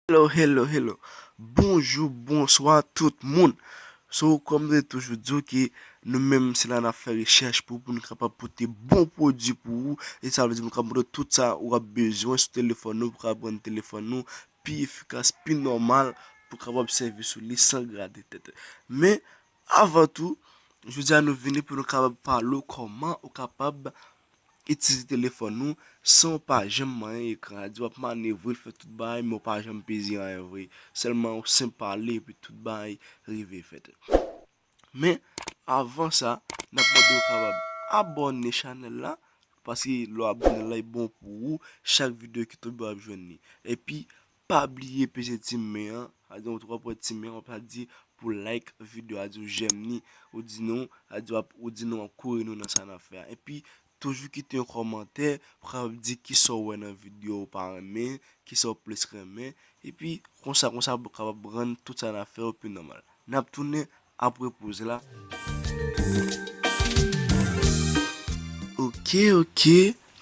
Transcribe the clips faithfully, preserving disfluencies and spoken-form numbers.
Hello, hello, hello. Bonjou, bonswa tout moun. So, kòm m te toujou di w ke nou menm se la n ap fè rechèch pou, pou nou kapab pote bon pwodui pou ou. E sa vle di nou kapab pote tout sa ou ap bezwen sou telefòn nou, pou kapab rann telefòn nou pi efikas, pi nòmal, pou kapab sèvi sou li san grate tèt. Men, avan tou, jodi a nou vini pou nou kapab pale w kòman ou kapab itilize telefòn ou san w pa janm manyen ekran. Sa di w ap manevre l, fè tout bagay, men w pa janm peze anyen vre. Sèlman w senp pale epi tout bagay rive fèt. Men, avan sa, n ap mande w kapab abòne chanèl la, paske lè w abòne la, li bon pou ou. Chak videyo ki tonbe, w ap jwenn li. Epi, pa bliye peze ti men an. Sa di w ap wè ti men an, w ap di pou like videyo a, di w j'aime li, ou di nou, sa di w ap, ou di nou w ap kouri nou nan sa n ap fè a. Epi, toujou kite yon kòmantè pou kapab di kisa w wè nan videyo ou pa renmen, kisa w plis renmen. Epi, konsa, konsa, pou kapab rann tout sa n ap fè yo pi nòmal. N ap tounen apre poz la. Ok, ok.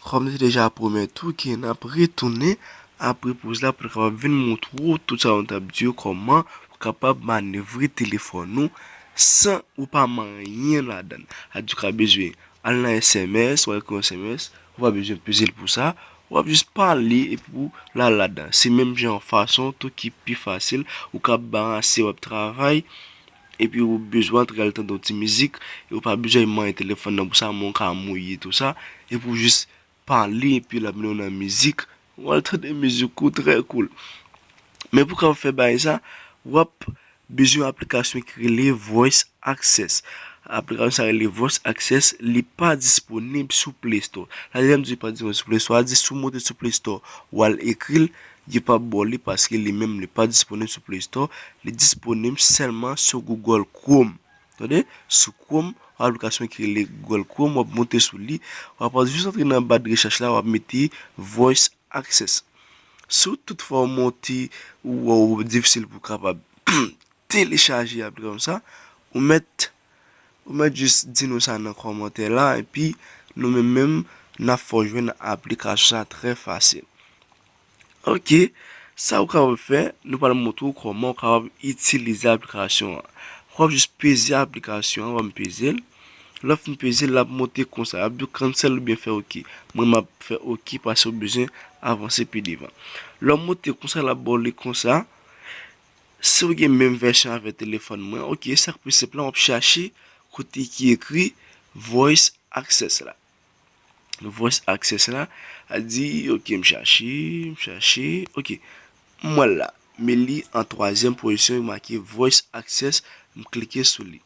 Kòm m te deja pwomèt ou ke n ap retounen apre poz la pou n kapab vin montre w tout sa nou t ap di yo, kòman ou kapab manevre telefòn ou san ou pa manyen ladan l. Sa di w ka bezwen al nan S M S, w al ekri yon S M S, ou pa bezwen peze l pou sa, w ap jis pale epi w al ladan. Se menm jan fason tou ki pi fasil, ou ka balanse, w ap travay, epi ou bezwen antre al tande yon ti mizik, e ou pa bezwen manyen telefòn nan pou sa, men w ka mouye tou sa, epi w jis pale, epi l ap mennen w nan mizik, w al tande mizik ou trè cool. Men pou w kapab fè bagay sa, w ap bezwen yon aplikasyon ki rele Voice Access. Aplikasyon sa rele Voice Access, li pa disponib sou Play Store. Sa lè m di li pa disponib sou Play Store, sa di si w monte sou Play Store, w al ekri l, yo p ap ba w li paske li menm li pa disponib sou Play Store, li disponib sèlman sou Google Chrome. Tande? Sou Chrome, yon aplikasyon ki rele Google Chrome, w ap monte sou li, w ap jis antre nan ba de rechèch la, w ap mete Voice Access. Si w toutfwa w monte, ou wè w difisil pou w kapab telechaje aplikasyon sa, ou mèt, ou mèt jis di nou sa nan kòmantè la, epi nou menm menm, n ap fè w jwenn aplikasyon sa trè fasil. Ok, sa w kapab fè, nou pral montre w kòman w kapab itilize aplikasyon an. W ap jis peze aplikasyon an, w ap peze l. Lè w fin peze l, l ap monte konsa, l ap di w cancel oubyen fè ok. Mwen, m ap fè ok paske w bezwen avanse pi devan. Lè w monte konsa, l ap ba w li konsa. Si w gen menm vèsyon avèk telefòn mwen, ok, sa k pi senp la, w ap chache kote ki ekri Voice Access la. Voice Access la, a di, ok, m chache, m chache, ok. M wè l la, men li an twazyèm pozisyon, li make Voice Access, m klike sou li.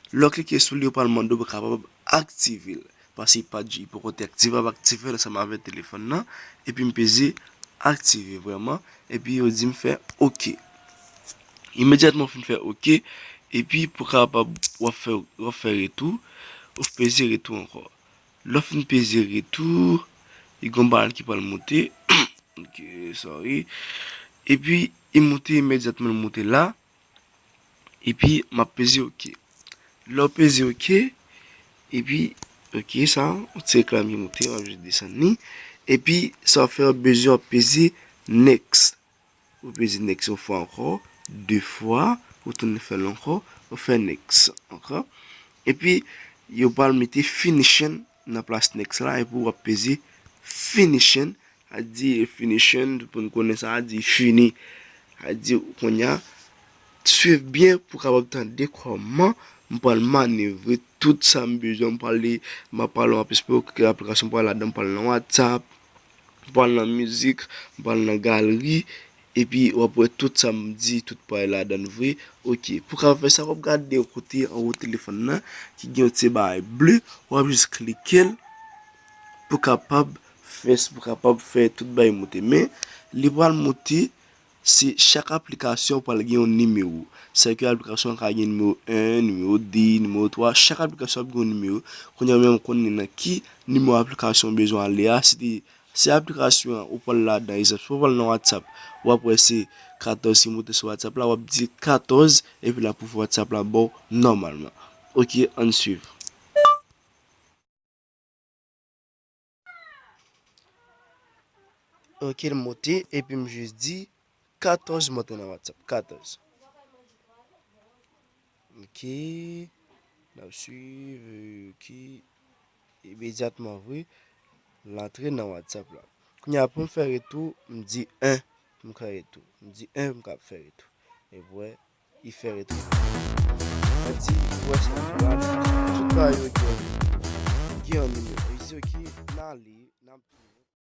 Lè w klike sou li, yo pral mande w pou w kapab aktive l. Paske li pa, li poko te aktive, w ap aktive l ansanm avèk telefòn nan, epi m peze aktive vrèman, epi yo di m fè ok. Imedyatman w fin fè ok, epi pou w kapab, w ap fè, w ap fè retou, ou peze retou ankò. Lè w fin peze retou, li gon bagay ki pral monte. Ok, sorry. Epi, li monte imedyatman, li monte la. Epi, m ap peze ok. Lè w peze ok, epi, ok, sa, yon ti reklam ki monte, m ap jis desann li. Epi, sa w fè, w bezwen w ap peze next. Ou peze next yon fwa ankò, de fwa, ou tounen fè l ankò, ou fè next ankò. Epi, yo pral mete finishing nan plas next la, epi w ap peze finishing, a di finishing, pou n konnen sa, a di fini. A di kounye a, swiv byen pou w kapab tande kòman m pral manevre tout sa m bezwen, m pral li, m ap pale w ap esplike aplikasyon m pral ladan, m pral nan WhatsApp, m pral nan mizik, m pral nan galeri, epi w ap wè tout sa m di, tout pral ladan vre. Ok, pou w kapab fè sa, w ap gade yon kote anwo telefòn nan, ki gen yon ti bagay ble, w ap jis klike l, pou kapab fè, pou kapab fè tout bagay monte. Men, li pral monte, se chak aplikasyon pral gen yon nimewo. Sèke aplikasyon an ka gen nimewo en, nimewo de, nimewo twa, chak aplikasyon ap gen yon nimewo. Kounye a menm w konnen nan ki nimewo aplikasyon w bezwen ale a, si te, si aplikasyon an ou pral ladan, egzanp, si w pral nan WhatsApp, w ap wè se katòz ki monte sou WhatsApp la, w ap di katòz, epi l ap ouvri WhatsApp la ba w nòmalman. Ok, ann swiv. Ok, l monte, epi m jis di, katòz m antre nan WhatsApp. Katòz. Ok. N ap swiv. Ok. Imedyatman vre, l antre nan WhatsApp la. Kounye a pou m fè retou, m di en pou m fè retou. M di en pou m kab fè retou. Epi wè, li fè retou. Sa di, ou wè sa m di la, tout bagay yo gen, gen yon nimewo. Li di, ok, n ale, n ap tounen.